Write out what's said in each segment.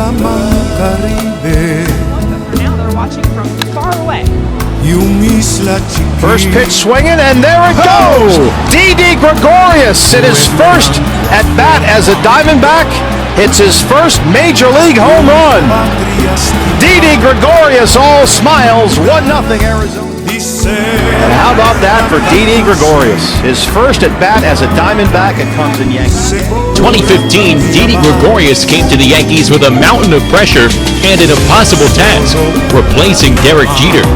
Laman Caribe y un isla chiquito. First pitch swinging, and there it goes! Didi Gregorius in his first at bat as a Diamondback hits his first major league home run. Didi Gregorius all smiles, 1 0 Arizona. And how about that for Didi Gregorius? His first at bat as a Diamondback, it comes in Yankees. 2015, Didi Gregorius came to the Yankees with a mountain of pressure and an impossible task, replacing Derek Jeter.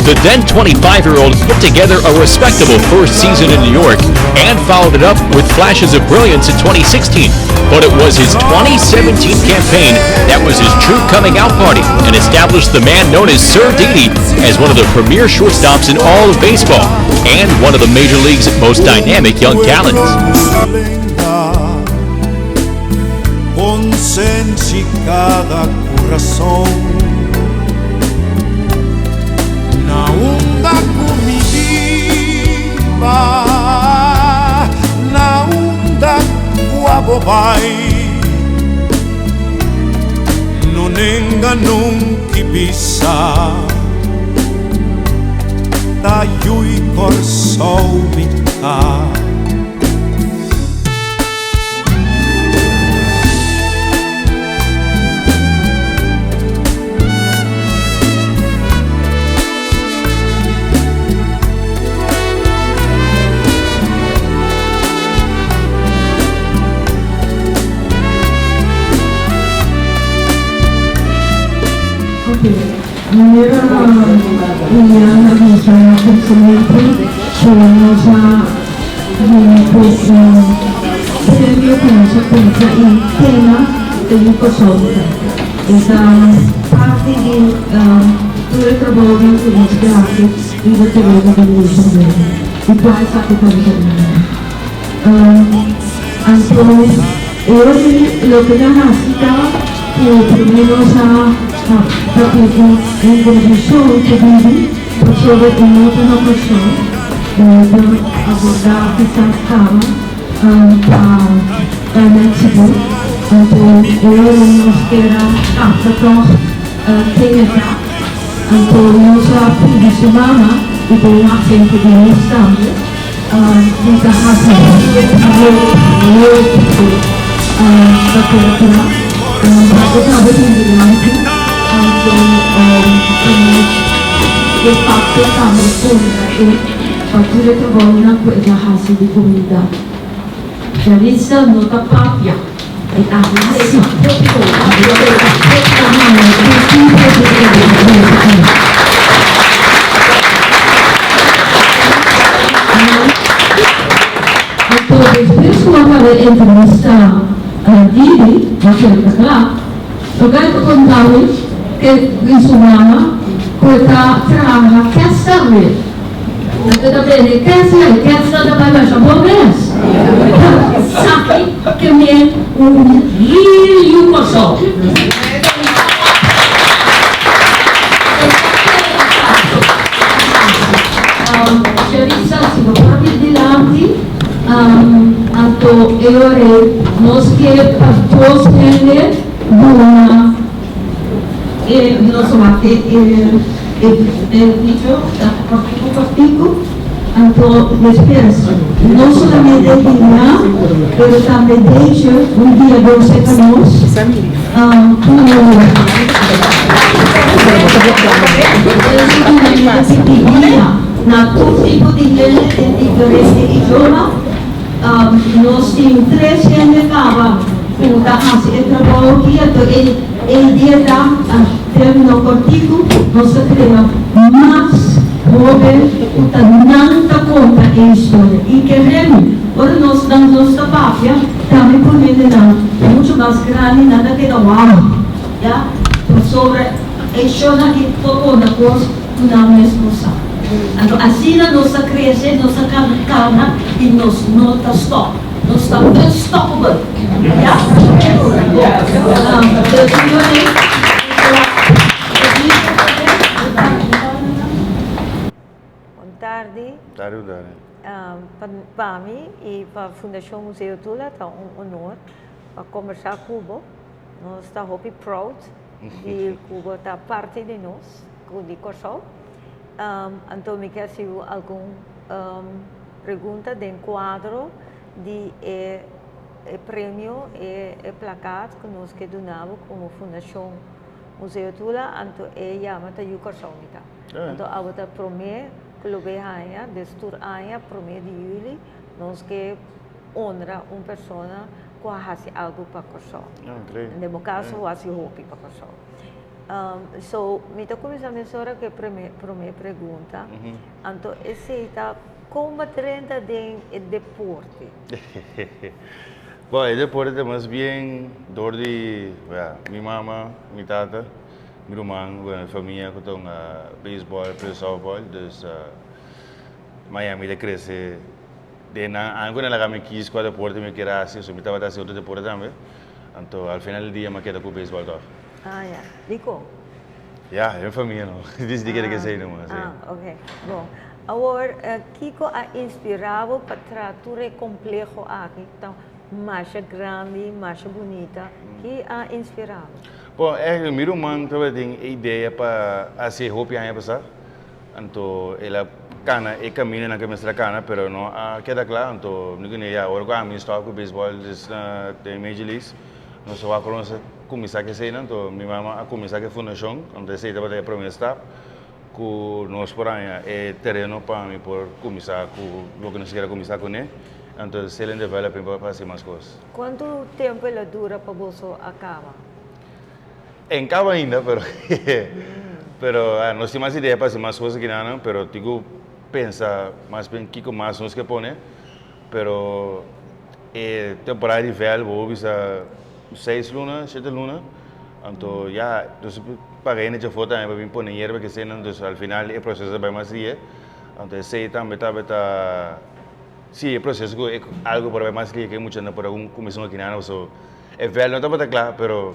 The then 25-year-old put together a respectable first season in New York and followed it up with flashes of brilliance in 2016. But it was his 2017 campaign that was his true coming out party and established the man known as Sir Didi as one of the premier shortstops in all of baseball and one of the major league's most dynamic young talents. Konsenshi kada kurason Na unda ku mi biba Na unda ku abo bai No nenga nunki bisa Ta yui Kòrsou mi ta. Ok, manera Liliana a bisa na kuminsamentu ku nos a bini ku un premio ku nos a pensa i tema ta yu Kòrsou ta. E ta parti di tur e trabounan ku nos ke hasi riba tereno di Luxemburgo i kua esaki tabata bini. Anto e ora di loke ta hasi ta ku promé nos a papia ku un konfushon ku bini pasobra e no ta na Kòrsou, e ta abordá kisas kaba pa Mexico. Anto e ora nos kier a kapta tòg ken e ta. Anto nos a pidi su mama i bo wak semper di nos tambe. Mi ta hasi hopi hopi hopi ku ta keda kla pa e kaba tin dilanti anto pa nos e papia tambe kontra e pa tur e trabounan ku e ta hasi di komunidat. Charissa no ta papia e ta hasi. Anto despues ku a kaba e entrevista Didi a keda ta kla. Loke ta konta mi ke di su mama ku e ta traha kès tambe. Anto ta bende kès ya e kèsnan ta bai masha bon mes. Esaki ke men un real yu Kòrsou. Sharissa, si bo por bin dilanti, anto e ora ei nos ke pa dos hende duna e nos wak e e video ta kòrtiku kòrtiku, anto despues no solamente Dina pero tambe Deisha un guiador serka nos ku guia na tur tipo di hende den diferente idioma. Nos tin tres hende kaba ku ta hasi e trabou aki, anto e idea ta a término kòrtiku nos ta krea mas hóben ku ta nan ta konta e historia. I keremi ora nos nan nos ta papia tambe ku hendenan muchu mas grandi nan ta keda wou ya pasobra e shownan aki por konta kos ku nan mes no sa. Anto asina nos ta krese, nos ta kana i nos no ta stòp. Nos ta unstoppable. Ya? Bon tardi. Tardi bon tardi. Pa mi i pa Fundashon Museo Tula ta un honor pa kombersá ku bo. Nos ta hopi proud di ku bo ta parti di nos, ku di Kòrsou. Anto mi ke hasi bo algun pregunta den kuadro di e e premio, e e plakaat ku nos ke duna bo komo Fundashon Museo Tula, anto e yama ta Yu Kòrsou mi ta. Anto abo ta promé ku lo bay haña, des tur aña promé di yüli nos ke honra un persona ku a hasi algu pa Kòrsou. Den bo kaso bo hasi hopi pa Kòrsou. So mi ta kuminsá mesora ku e promé pregunta. Anto esei ta kon bo a drenta den e deporte? Bon, e deporte ta mas bien dor di mi mama, mi tata, mi ruman, bueno mi famia ku ta hunga beisbòl, play sòftbòl. Dus Miami ta krese Den nan anko nan laga mi kis kua deporte mi kier hasi, so mi tabata hasi otro deporte tambe. Anto al final di dia mi a keda ku beisbòl tòg. Ah ya. Dikon? Ya, den famia no. Disidí keda ku esei nomás, si. Ah, oke. Bon. Awor, kiko a inspirá bo pa traha tur e kompleho aki ku ta masha grandi, masha bunita? Ki a inspirá bo? Bon, ègentlik mi ruman tabatin e idea pa hasi e hopi aña pasá. Anto el a cana e caminonan cu e mester a cana pero no a keda cla anto mi kende ya ora cu ami stop cu baseball des na den major leagues nos a wak con nos a cuminsa cu eseynan anto mi mama a cuminsa cu e fundacion anto esey tabata e prome stap cu nos por haña e tereno pa mi por cuminsa cu loke nos kier a cuminsa cune anto still in developing pa haci mas cos. Cuanto tempo el a dura pa boso a caba? En cabo ainda, pero pero ah, nos tin mas idea pa haci mas cosas ki nan, pero tin cu pensa mas bien kico mas nos ke pone, pero e temporada di vel bo bisa seis luna, shete luna, anto ya nos paga hende djafó tambe pa bin pone yerba ke eseinan, dus al final e proceso ta bay mas rie, anto esei tambe tabata, si e proceso cu algo por a bay mas rie ke muchanan por a cuminsa un akinan, pasobra E vèl no tabata kla, pero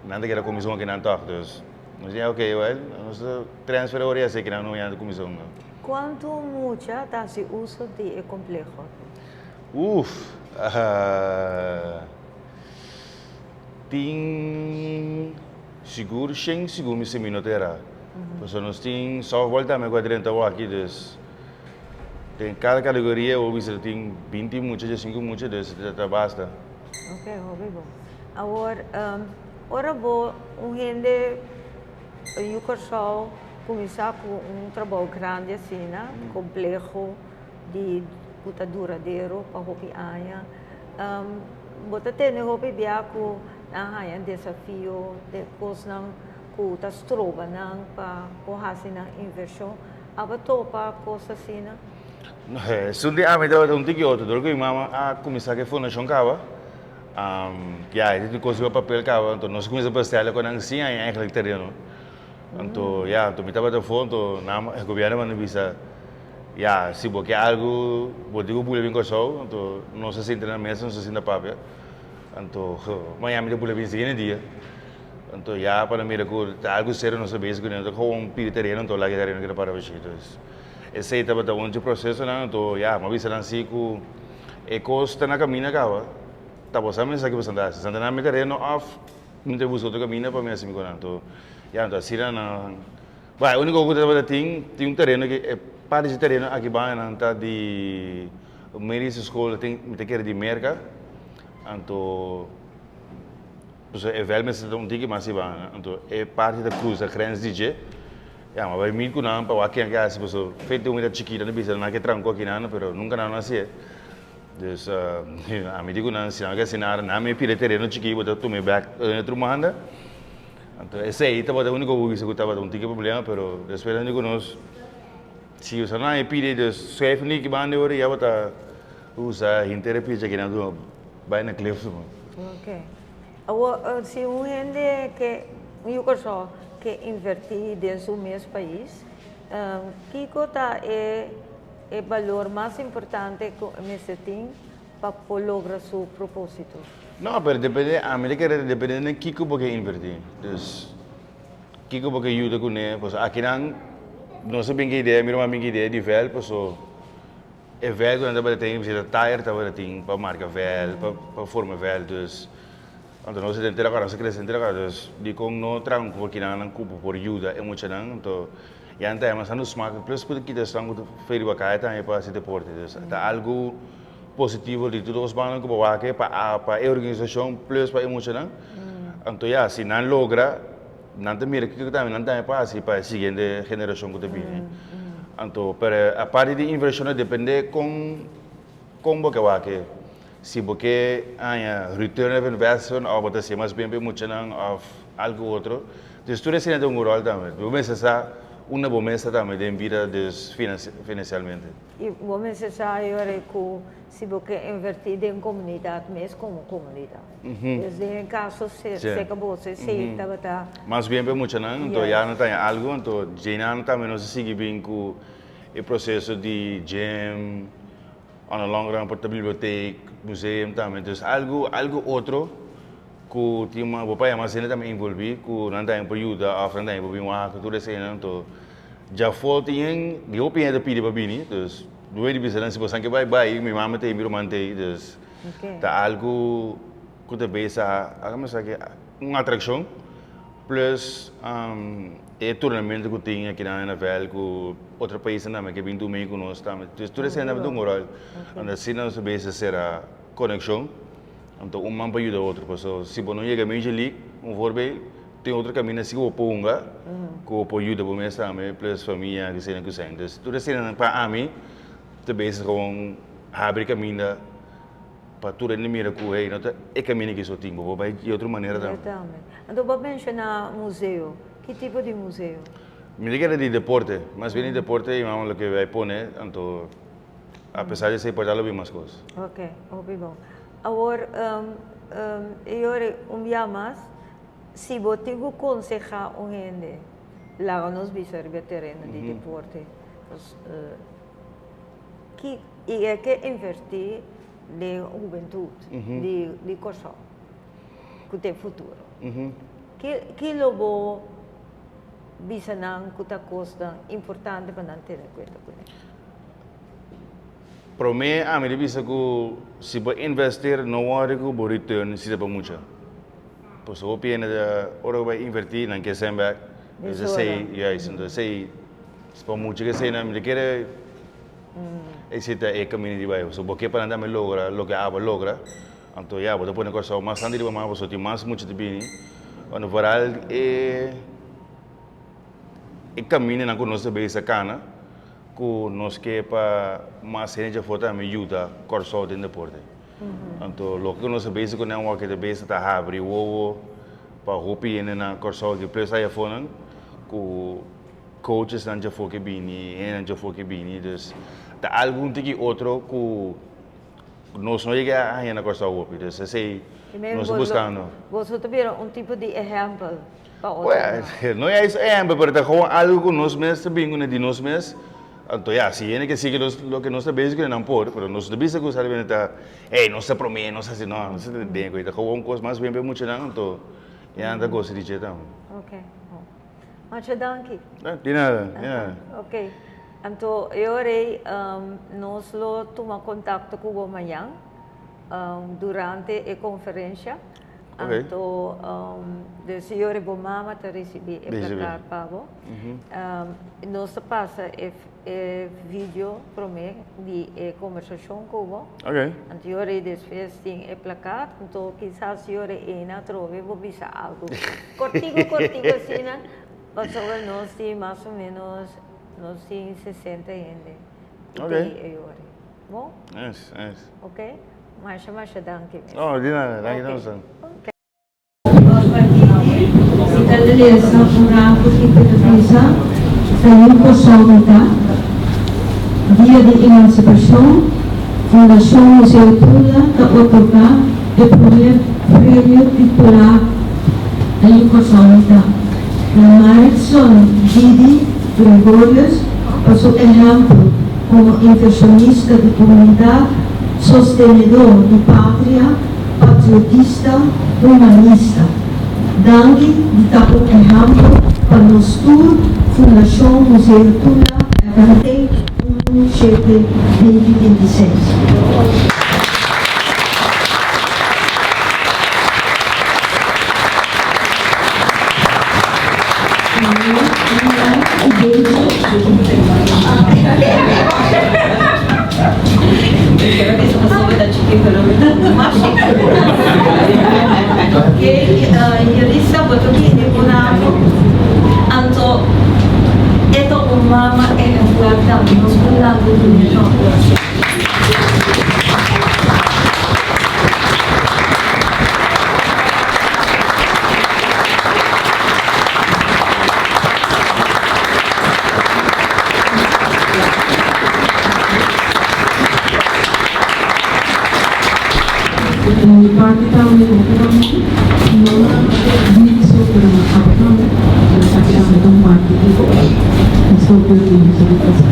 nan ta keda kuminsá un akinan tòg. Dus nos di, ok, wèl, nos ta transfer ora i hasi akinan no yanta kuminsá un. Kuantu mucha ta hasi uso di e kompleho? Uf, tin sigur shen sigur mi si mi no ta erá. Pasobra nos tin sòftbòl tambe ku a drenta awor aki, dus den kada kategoria bo bisa tin binti mucha, diesinku mucha, dus ta basta. Ok, hopi bon. Awor, ora bo un hende yu Kòrsou kuminsá ku un trabou grandi asina, kompleho di ku ta duradero pa hopi aña, bo ta tene hopi bia ku nan haña desafio den kosnan ku ta stroba nan pa por hasi nan invershon. Abo topa kos asina? Esun di ami tabata un tiki otro, dor ku mi mama a kuminsá ku e fundashon kaba, ya e tin kos riba papel kaba, anto nos a kuminsá bestèl ku nan sin haña eigentlik tereno. Anto ya, anto mi tabata afó, anto nan e gobièrnu a manda bisa, ya si bo ke algu bo tin ku bula bin Kòrsou, anto nos a sinta na mesa, nos a sinta papia, anto mañana mi ta bula bin siguiente dia. Anto ya pa nan mira ku ta algu serio nos ta bezig kuné, no ta gewoon pidi tereno anto laga e tereno keda para bashí. Esei tabata un dje prosesonan, anto ya, mi a bisa nan si ku e kos ta na kaminda kaba, ta bo sa mi sa ki bo ta hasi, santa nan mi tereno òf mi ta buska otro kaminda pa mi hasi mi konan. Anto ya, anto asina nan, bueno e uniko ku tabata tin, tin un tereno ki e parti dje tereno aki banda nan ta di medische school, tin mi ta kere di Merka, anto. Pasobra e vèl mester ta un tiki mas riba, anto e parti ta krusa grens di dje. Ya, ma bai mit ku nan pa wak kinan ke hasi, pasobra fe tin un ta chikito, nan bisa nan ke tranko akinan, pero nunka nan no hasié. Dus, ami di ku nan, si nan ke hasi nada, nan mi pidi e tereno chikí, bo ta tuma e bèk otro banda. Anto esei tabata e úniko ku bisa ku tabata un tiki problema, pero despues nan di ku nos, si usa nan e pidi, dus schuif un tiki banda e ora ya bo ta usa henter e picha akinan bai na klif su. Ok. Awor, si un hende ke, un yu Kòrsou ke invertí den su mes pais, kiko ta e e balor mas importante ku e mester tin pa por logra su propósito? No, pero depende, ami ta kere depende den kiko bo ke invertí. Dus, kiko bo ke yuda kuné, pasobra akinan nos a bin ku idea, mi ruman a bin ku idea di vèl, pasobra E vèl ku nan tabata tin, bisita tayer tabata tin pa marka vèl, pa forma vèl, dus Anto nos den tera nos a crece den tera dus dicon no traha un cu kinan cu bo por yuda e muchanan anto ya nan ta yama sa nos smaak plus cu ta kita esnan cu ta fei riba caya tambe pa haci deporte dus ta algo positivo di tur dos banda cu bo wak pa pa e organisacion plus pa e muchanan anto ya si nan logra nan ta mira kico tambe nan tambe por haci pa e siguiente generacion cu ta bini anto pero aparte di inversion a depende con Kon bo ke wak e? Si bo ke haña return of investment òf bo ta hasié mas bien pa e muchanan òf algu otro. Dus tur esei ta un ròl tambe. Bo mester sa unda bo mes ta tambe den bida dus finansialmente. I bo mester sa e ora ku si bo ke invertí den komunidat mes komo komunidat. Dus den e kaso serka boso esei tabata. Mas bien pa e muchanan, anto ya nan ta haña algu, anto djeinan tambe nos a sigui bin ku E proceso di gym, on the long run por ta biblioteek, museum tambe. Dus algo, algo otro cu tin mas, bo pa mas hende tambe envolvi cu nan tambe por yuda of nan tambe por bin wak, tur eseinan. Anto djafó tin yen, di hopi hende ta pidi pa bini, dus mi wou di bisa nan si bosan ke bai, bai, mi mama ta ei, mi ruman ta ei, dus ta algo cu ta beza, un atraccion. Plus e tournamento ku tin aki na NFL ku otro paisnan tambe ke bin dumei ku nos tambe. Dus tur esei tambe ta un ròl. Anto asina nos ta bezig sera konekshon. Anto un man pa yuda otro. Pasobra si bo no yega Major League, un voorbeeld, tin otro kaminda si ku bo por hunga ku bo por yuda bo mes tambe plus famia ku esei. Dus tur esei pa ami ta bezig gewoon habri kaminda. Pa tur hende mira ku hey no ta e kaminda ki so tin, bo por bai di otro manera tambe. Tambe. Anto bo a menshoná museo. Ki tipo di museo? Mi ta kere di deporte. Mas bien di deporte i mama loke bai pone, anto apesar di esei por ta lo bin mas kos. Ok, hopi bon. Awor, e ora un bia mas, si bo tin ku konsehá un hende, laga nos bisa riba e tereno di deporte, Ki i e ke invertí den hubentut di Kòrsou ku ta e futuro? Ki lo bo bisa nan ku ta kosnan importante pa nan tene kuenta kuné? Promé ami ta bisa ku si bo invertir no wòrdu ku bo return si ta pa mucha. Pasobra hopi hende ta ora ku bai invertí nan ke sèn bèk. Esei, juist, esei. Si pa mucha ke esei nan mi ta kere esei ta e kaminda di bai. Pasobra bo ke pa nan tambe logra loke abo a logra, anto ya bo ta pone Kòrsou mas tantu riba mapa pasobra tin mas mucha ta bini. Bueno, vooral e e kamindanan ku nos ta bezig ta kana ku nos ke pa mas hende djafó tambe yuda Kòrsou den deporte. Anto loke ku nos ta bezig ku nan awor ke ta bezig ta habri wowo pa hopi hende na Kòrsou di plus ayafónan ku coachesnan djafó ke bini, hendenan djafó ke bini, dus ta algun tiki otro ku nos no yega a haña na Kòrsou hopi, dus esei nos ta buskando. Boso ta bira un tipo di ehèmpel pa otronan. No ya es ehèmpel, pero ta gewoon algu ku nos mes ta bin kuné di nos mes, anto ya, si hende ke sigui nos loke nos ta bezig kuné nan por, pero nos no ta bisa ku sa ta ta ey nos ta promé, nos ta hasi, no, nos ta den ku e ta gewoon kos mas bien pa e muchanan, anto ya nan ta gosa di dje tambe. Masha danki. Di nada, di nada. Ok. Anto e ora ei nos lo tuma kontakto ku bo mañan durante e konferensha. Ok. Anto dus e ora bo mama ta risibí e plakaat pa bo. Nos ta pasa e e video promé di e kombersashon ku bo. Ok. Anto e ora ei despues tin e plakaat, anto kisas e ora ei na atrobe bo bisa algu kortiku kortiku asina, pasobra nos tin mas o ménos nos tin sesenta hende ku Ok. tin e ora ei. Bon? Nice, nice. Ok, masha masha danki mes. No, di nada, danki Ok. Thompson. Ok. Mi ta lesa un rato ki ta bisa ta yu Kòrsou mi ta. Dia di Emansipashon, Fundashon Museo Tula ta otorgá e promé premio titulá Ta yu Kòrsou mi ta na Maritson Didi Gregorius pa su ehèmpel komo invershonista di komunidat, sostenedó di patria, patriotista, humanista. Danki di ta un ehèmpel pa nos tur Fundashon Museo Tula FMT unu shete 20 26. Mi parti tambe no ta no na Didi so pero na abo tambe esaki tambe ta un parti di bo. Mi hopi orguyoso di boso.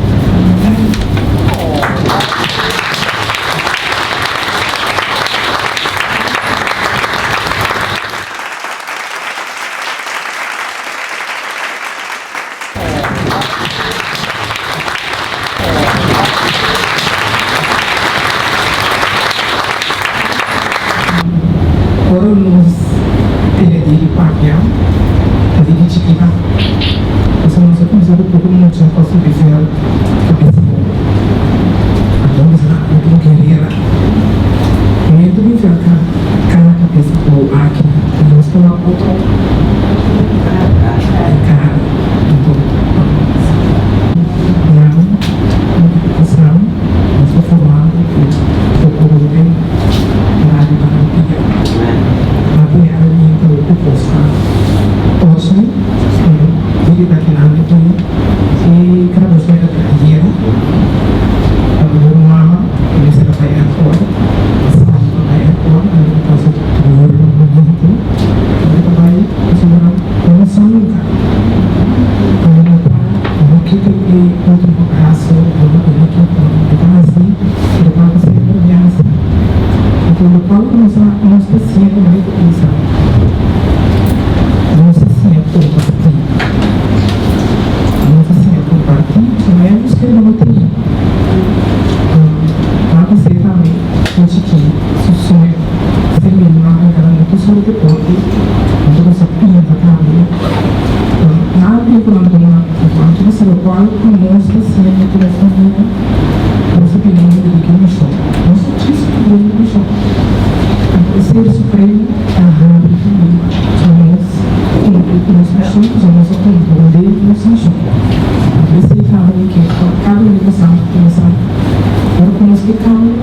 Ora nos tene di papia ta di chikita, pasobra nos a cuminsa cu poco mucha pa subi veld pa baseball. Anto nos a haña un guerrera. Momento di veld cana cabeza bou aki, nos ta wak otro cara. Anto nan pasnan nos ta formando cu poco hoben radio ta amplia. Nan tin e herramienta hopi cos pa touch mi, pero diki ta kinan di e grabacion ta di ayera. Cuando mi mama mester a bay airport, a sali pa bay airport, mi a pasa tur momento, mi ta bay pasobra mi no sa nunca. Cuando mi ta no kita e ultimo abrazo, no no kita, mi ta haci locual cu semper mi a haci. Anto locual cu nos a nos ta siña como mi ta bisa, nos ta siña comparti. Nos ta siña comparti, no e nos kere no tin. Nan ta ser tambe un chikí su soño ser mi mama gana no ta solo deporte, nan ta gosa pinta tambe. Nan a bin ku nan dona, anto ta ser locual cu nos ta siña como familia, nos ta bini un dedica un mishon. Nos ta djis cumpliendo un mishon. Anto e ser supremo ta habri tambe pa nos cumpli cu nos mishon, pasobra nos a comprende nos mishon. Anto esey tambe mi ke pa cada un di bosan cuminsa ora cu nos ke cambio,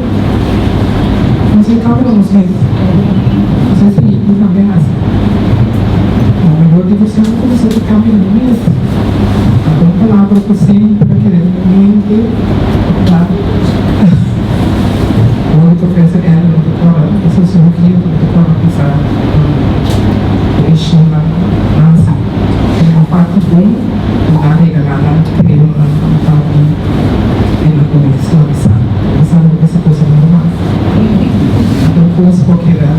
nos ke cambio pa nos mes. Nos esey mi tambe haci. Ma mehor divorcia cu cuminsa ke cambio na mi mes. Anto un palabra cu semper a keda den mi mente ta. Hopi professor Ellen no ta corda e sociologia no ta corda bisa e shownan Nancy tin un parti bon cu nan regala nan terenonan pa di den nan come sclavisa bisa no ta bisa cosa normal anto un cos por keda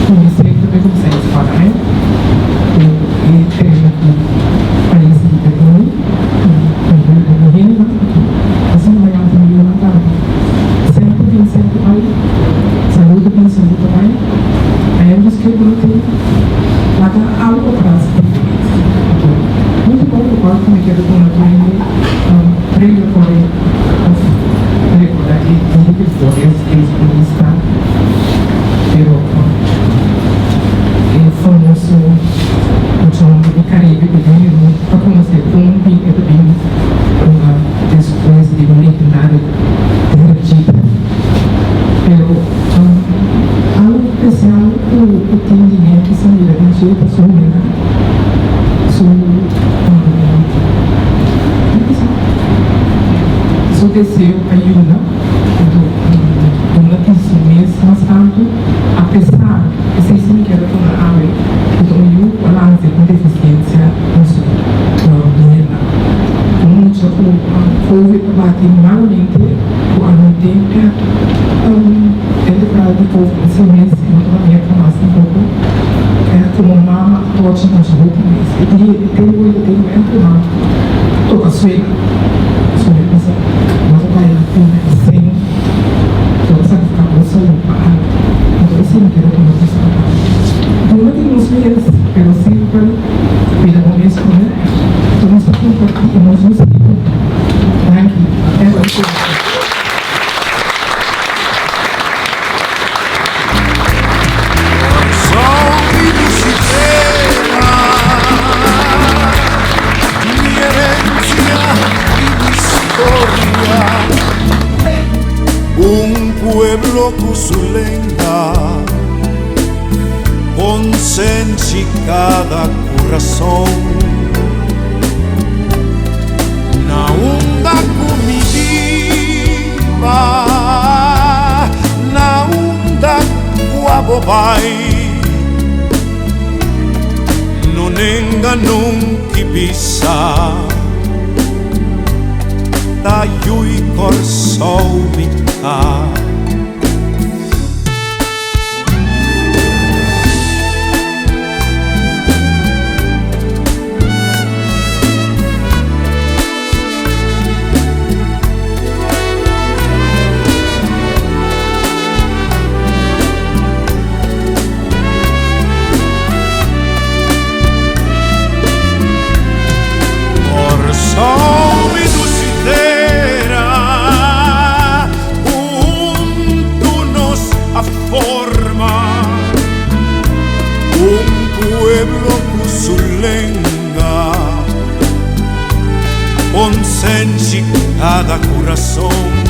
cu mi semper me cuminsa espada eh cu e tereno cu pais di petroleo cu hendenan asina nan yama familianan tambe. Semper tin semper bai, saludo tin saludo bai, Aña skirbi no tin laga algo atras di mi. Anto ultimo lokual ku mi kere duna tur hende premio kore of rekorda e dia di Flores beisbolista pero e famoso mucha homber di Caribe ku hende no ta konosé kon bin e ta bin hunga despues di un legendario Derek Jeter. Pero algo especial cu e tin di Yankees a mira den dje ta su humildad, su su deseo pa yuda, anto duna tin su mes mas tantu, apesar, esei si mi keda tuma awe, cu ta un yu cu a lansa cu deficiencia den su mierda. Un mucha cu Covid a bati malamente cu a no den e temporada di Covid en si mes e no tabata merca mas tampoco. E como mama a tochi masha hopi mes. E dia e tempo e ta den momento nan toca suela. So mi a bisa nos a bai pone e cen bo ta sacrifica bo salud pa algo. Anto esey mi kere tuma bisa pa. Duna di nos mes pero semper cuida bo mes prome. su lenga, Consensi cada corazón. Na unda ku mi biba, na unda ku abo bai, No nenga nunca bisa, Ta yu'i Kòrsou mi ta. Kòrsou mi dushi tera, huntu nos a forma un pueblo ku su lenga, konsenshi kada kurason.